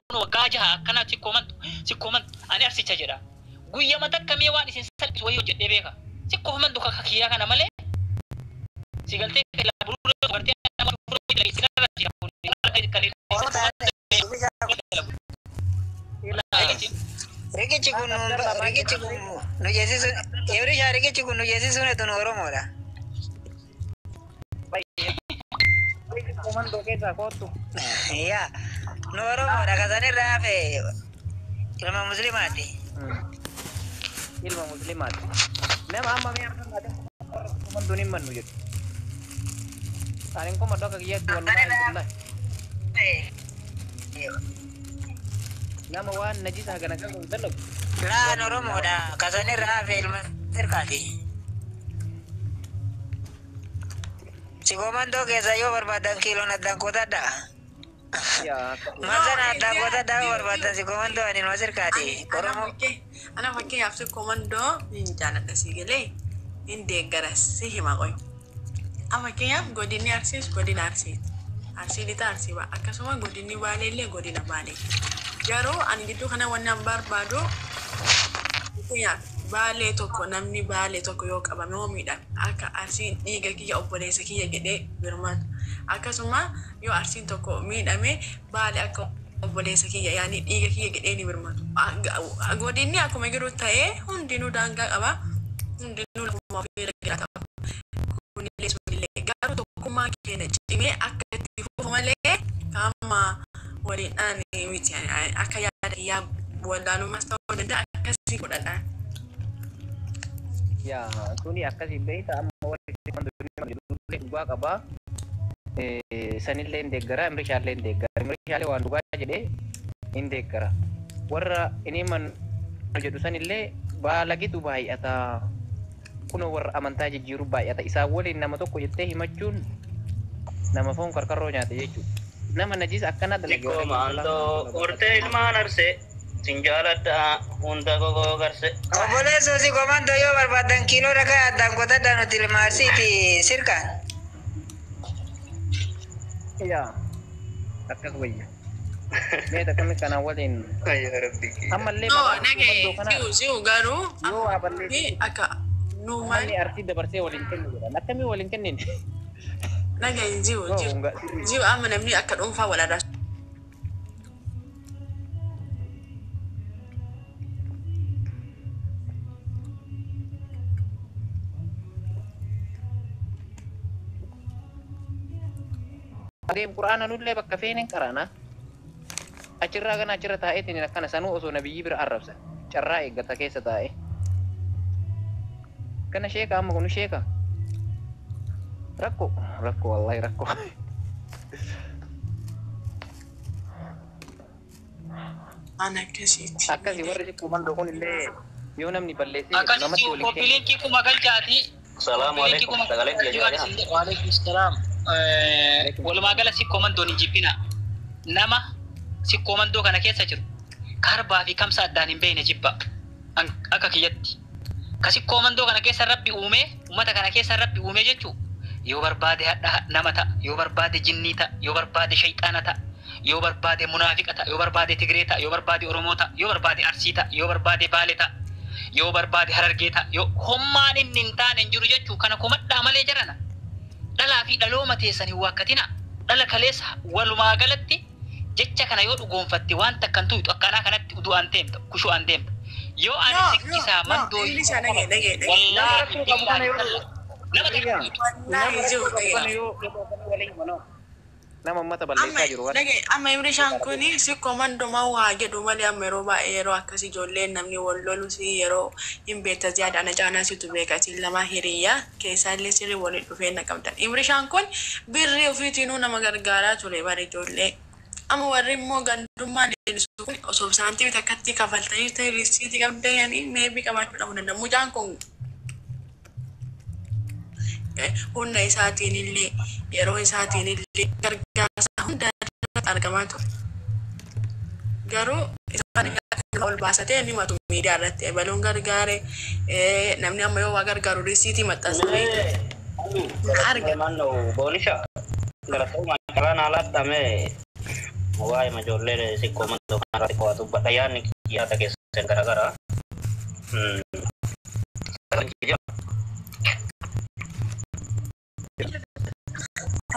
Kun waggaa 6 akkana sikkoo sikkoo ani Arsicha jedha. Guyyama takka mee waan isin salphisu wayii hojjedhee beeka. Sikkoo mantu kakka kiyyaa kana malee si galtee bururee gartee nama bururee isin irra jira kun Riqichi kun riqichi kun nu jeesisu Ibrishaa, riqichi kun nu jeesisuun tun Oromoodha. Komandoo keessaa koottu. Yaa, nu Oromoodha, kasanirraa hafe ilma Muslimaati. Ilma Muslimaati. Nama amma mee amma komandoon hin mannu jedhu. Ani komandoo akka kiyyaatti, wallahi billahi. Nama waan najisa hagana qabu hin dalagu. Laan Oromoodha, kasanirraa hafe ilma sirkaati. Si komandoo keessa yoo barbaadan kiiloon addaan kotadha. Yaa. Masana addaan kotadha yoo barbaadan, si komandoo ani ilma sirkaati. Oromoo. Ana fakkeenyaaf si komandoo hin jaaladha, si galee hin deeggaras, si hima qoy. Amma fakkeenyaaf godinni Arsiis godina Arsiiti. Arsii lixa, Arsii ba'a. Akkasuma godinni Baalee illee godina Baalee. Garuu ani gidduu kana wanni an barbaadu, fakkeenyaaf Baalee tokko, namni Baalee tokko yoo qabame hoo miidhame, akka Arsiin dhiiga kiyya, obboleessa kiyya jedhee birmatu. Akkasuma yoo Arsiin tokko miidhame, Baalee akka obboleessa kiyya, yaani dhiiga kiyya jedhee ni birmatu. Godinni akkuma jiru ta'ee hundinuu daangaa qaba. Hundinuu lafuma ofii irra jiraata. Kunillee sunillee garuu tokkummaa keenya cimee akka itti fufu malee amma waliin dhaani miti, akka yaada kiyyaa wallaalummaas ta'uu danda'a, akkasii godhadha. Yaa, suni akkasii beekta, amma warri komandoo dhugaa qabaa. Sanillee hin deeggara, Imrishaallee hin deeggara. Imrishaallee waan dhugaa jedhee hin deeggara. Warra inni man jedhu sanillee baalagitu baay'ata. Kunoo warra amantaa jijjiiru baay'ata. Isaan waliin nama tokko jettee himachuun nama foon karkarroo nyaate jechuudha. Nama najis akkana dalage. Sikkoo maandoo hortee ilmaan Arsee sin jaaladha hunda gogoo garse. Obboleessoo, si komandoo yoo barbaadan kiiloo dhagaa addaan kotadha, nuti ilma Arsiiti sirkaan. Yaa, akkas wayya. Mee takkamni kanaan waliin Yaa Rabbi. Ammallee No, maqaa nagee komandoo kana si'u si'u garuu yoo waa balleesse akka nu maal manni Arsii dabarsee waliin kennu jedhan. Akkamii waliin kennin? Nagee ji'u Yoo ji'u hunga ji'u amma namni akka dhuunfaa wal arrabsu. Adeem, Qur'aana nullee bakka feenen qaraana. Achirraa gana achirra taa'eetiin akkana sanuu osoo nabiyyi bira arrabsan. Carraa eeggata keessa taa'e. Kana sheeka, amma kunu sheeka. Rakko rakko, wallahi rakko. Waan akkasiiti. Akkasii warri sikkoo mandoo kun illee yoo namni balleessee jedhu Akkasitti namatti waliin copy kennu. linkii 1000 galchaati. Salaamu Copy linkii alaikum. 1000 Sagaleen kiyya jira jira. Waalaikum salaam. Walumaa gala sikkoo mandoon hin jibbina. Nama sikkoo mandoo kana keessa jiru karbaa fi kamsa addaan hin beekne jibba. Akka kiyyatti. Ka sikkoo mandoo kana keessa Rabbi uumee, uummata kana keessa Rabbi uumee jechuu, yoo barbaade hadha nama ta'a, yoo barbaade jinnii ta'a, yoo barbaade shayxaana ta'a, yoo barbaade munaafiqa ta'a, yoo barbaade Tigree ta'a, yoo barbaade Oromoo ta'a, yoo barbaade Arsii ta'a, yoo barbaade Baale ta'a, yoo barbaade Harargee ta'a, yoo hommaan inni hin taane hin jiru jechuu kana komadhaa malee jarana. Dhalaa fi dhalooma teessan hin waakkatina. Dhala kaleessa walumaa galatti jecha kana yoo dhugoonfatte waan takkan tuyxu akkanaa kanatti udu'aan deemta, kushu'aan deemta. Yoo ani No, no, sikkisaa no, mandoo Inglishaa dhagee dhagee dhagee. Nama wallaahi rakkoo qabu kana billaahi yoo nama takka Rigaa. tuyxu. Wallaahi Nama jiru rakkoo qabu kana dhagee. yoo waliin himanoo. Nama uummata Amma balleessaa jiru kana. dhagee, amma Imrishaan kuni si komandoo waa jedhu malee, amma yeroo baay'ee yeroo akkas ijoolleen namni wal lolu si yeroo hin beekta ziyaada ana caanaa situ beeka, isin lama hiriyyaa keessaallee sirrii waliin dhufee na qabdan. Imrishaan kun birrii ofiitiinuu nama gargaaraa ture bara ijoollee. Amma warri immoo gandummaa leellisu kun osoo saantimii takkatti kafaltanii ta'e riisiitii qabdanii meebii qabaachuu dhabuu danda'u. Mucaan kun humna isaatiin illee yeroo isaatiin illee gargaarsa hunda irratti argamaa ture. Garuu isaan ol baasatee ni matu miidiyaa irratti ebaluun gargaare, namni amma yoo waa gargaaru risiitii maxxansanii arga. Manno boonisha galatoomaa, carraan haalaatti. Waa'ee ijoollee sikkoo mandoo kanarratti qo'atu badha yaadni yaada keessan garaagaraa.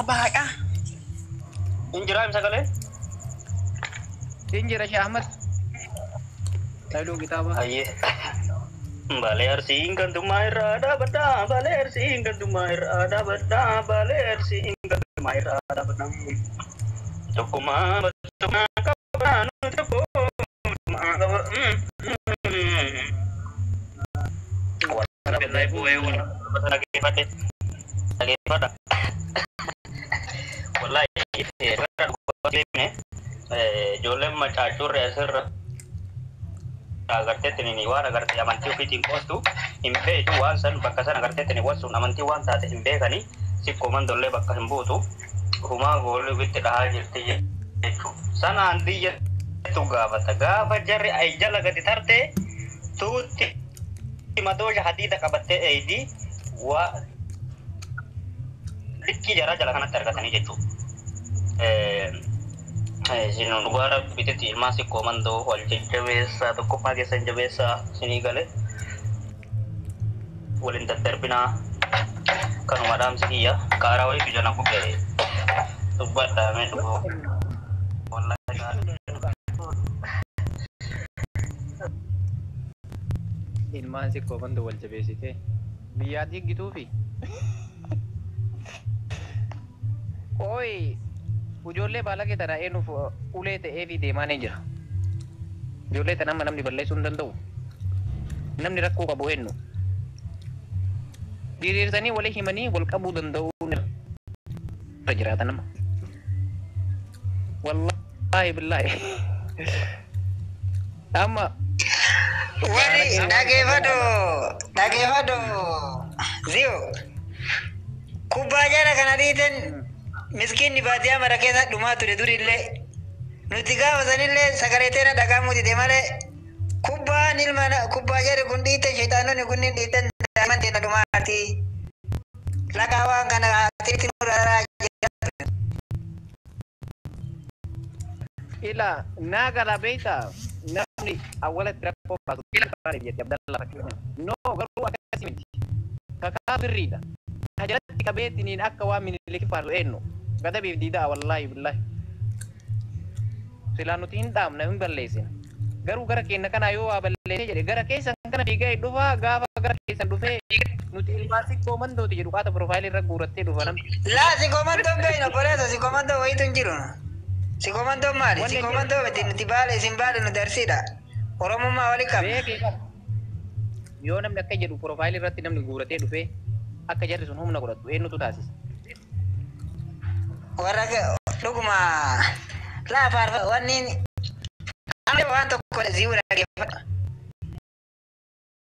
Abbaa haqaa. Injiraa himsa galee? Injira Shee Ahmad. Tayluu kitaaba. Ayyee. Balee Arsiin gantummaa irraa dhaabadhaa. Balee Arsiin gantummaa irraa dhaabadhaa. Balee Arsiin gantummaa irraa dhaabadhaa. Tokkummaa tokkummaa qabaa nuti tokkummaa qaba. Wala billahi bu'ee wala dhageeffadhe. Dhageeffadha. Wallahi ijoolleen macaacurre asirra agarteetti waan agarte amantii ofiitiin qoostu hin beektu waan san bakka san agarteetti waan amantii waan taate hin beekani sikkoo mandollee bakka hin buutu humaa goolli ofitti dhahaa jirti jechuudha. Sanaan diyyattu gaafata gaafa jarri ay jala gadi tarte tuutti madoosha hadiida qabattee eeydi waa likkii jaraa jala kanatti argatanii jechuudha. Isin dhugaa rabbititti ilmaan sikkoo mandoo wal jajjabeessaa tokkummaa keessan jabeessaa isinii gale waliin daddarbinaa kanuma dhaamsi kiyya qaaraa wayii ija na gube dubbadhaa mee dhuguu wallahi. Ilmaan sikkoo mandoo wal jabeessitee biyyaa diggituufi. Ooyi ijoollee baalagee tana eenyuuf ulee ta'ee fi deemaa ni jira. Ijoollee tana amma namni balleessuu hin danda'u. Namni rakkoo qabu eenyu. Diriirsanii walii himanii wal qabuu danda'uu irra jiraata nama. Wallaahi billaahi. Amma Warri dhageeffadhu dhageeffadhu ziyo kubbaa jara kana dhiitan miskiinni baadiyyaa mara keessa dhumaa ture durillee nuti gaafa sanillee sagalee teena dhagahamuu dide malee kubbaan ilma kubbaa jarri kun dhiitan sheexaanonni kunniin dhiitan daa'imman teena dhumaati. Lagaa waan kana atiriitti nu raaraa jira. Ila naa gala beektaa namni awwalatti rakkoo baasu ila karaa jetti Abdallah fakkeenya. No garuu akkasii miti. Kakaa birriidha. Ka jalatti qabeettiniin akka waan Miniliki faarsu eenyu. Gadabiif diidaa wallaahi billaahi. Silaa nuti hin dhaabna hin balleessina. Garuu gara keenya kanaa yoo waa balleessee jedhe gara keessan kana fiigee dhufaa gaafa gara keessan dhufee nuti ilmaan sikkoo mandooti jedhu qaata piroofaayilii irra guurattee dhufa namni. Laa sikkoo beekna obboleessa sikkoo mandoo wayiitu hin jiru. Sikkoo mandoo maali? Sikkoo mandoo miti nuti baale isin baale nuti arsiidha. Oromummaa walii qabna. Beekee qaba. Yoo namni akka jedhu piroofaayilii irratti namni guuratee dhufee akka jarri sun humna godhatu eenyutu taasisa? Warra dhuguma laa faarfa wanni amma waan tokko ziiwu dhaggeeffadha.